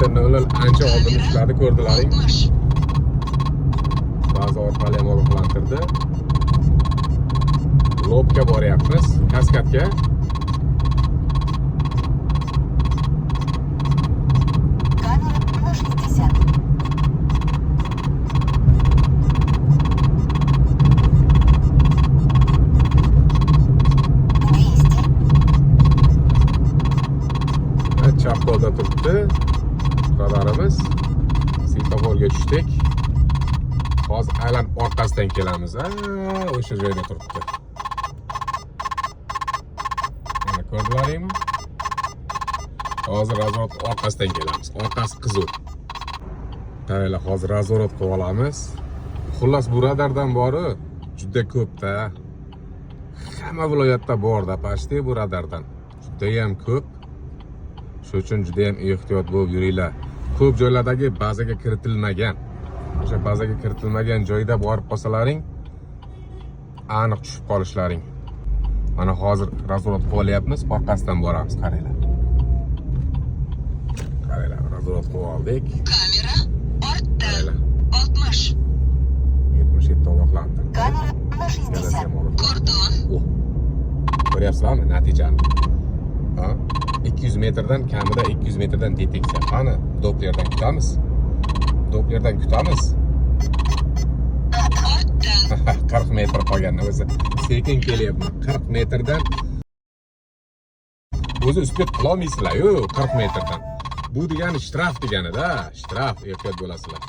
7:00 ancha oldin ushladi, ko'rdilaring. 60. Baza orqali ham ogohlantirdi. Lobga boryapmiz, kaskadga. Камера на 60. 200. Ha, chap qo'lda turibdi radarimiz. Svetoforga tushdik. Hozir aylanib orqasidan kelamiz. Ha, o'sha joyda turibdi. Mana ko'rdilaringmi? Hozir razворот orqasidan kelamiz. Orqasi qiziq. Qaranglar, hozir razворот qilib olamiz. Xullas, bu radardan bori juda ko'pda. Hamma viloyatda borda почти bu radardan. Judayam ko'p. Shuning uchun juda ham ehtiyot bo'lib yuringlar. Ko'p joylardagi bazaga kiritilmagan. O'sha bazaga kiritilmagan joyda borib qolsalaring, aniq tushib qolishlaring. Mana hozir razворот qilib olyapmiz, orqasidan boramiz, qaranglar. Qaranglar, razворот qilib oldik. Kamera ortda. Qaranglar, 60. 77 ogohlantirdi. Камера на Ikkalasi 60. ham ogohlantirdi. Kordon. Oh. Ko'ryapsizlarmi natijani? Ha? 200 metrdan, kamida 200 metrdan deteksiya. Qani, Dopplerdan kutamiz. Dopplerdan kutamiz. Ortdan. 40 metr qolganda o'zi sekin kelyapman. 40 metrdan o'zi успеть qilolmaysizlar-yu 40 metrdan. Bu degani shtraf deganida, shtraf, ehtiyot bo'lasizlar.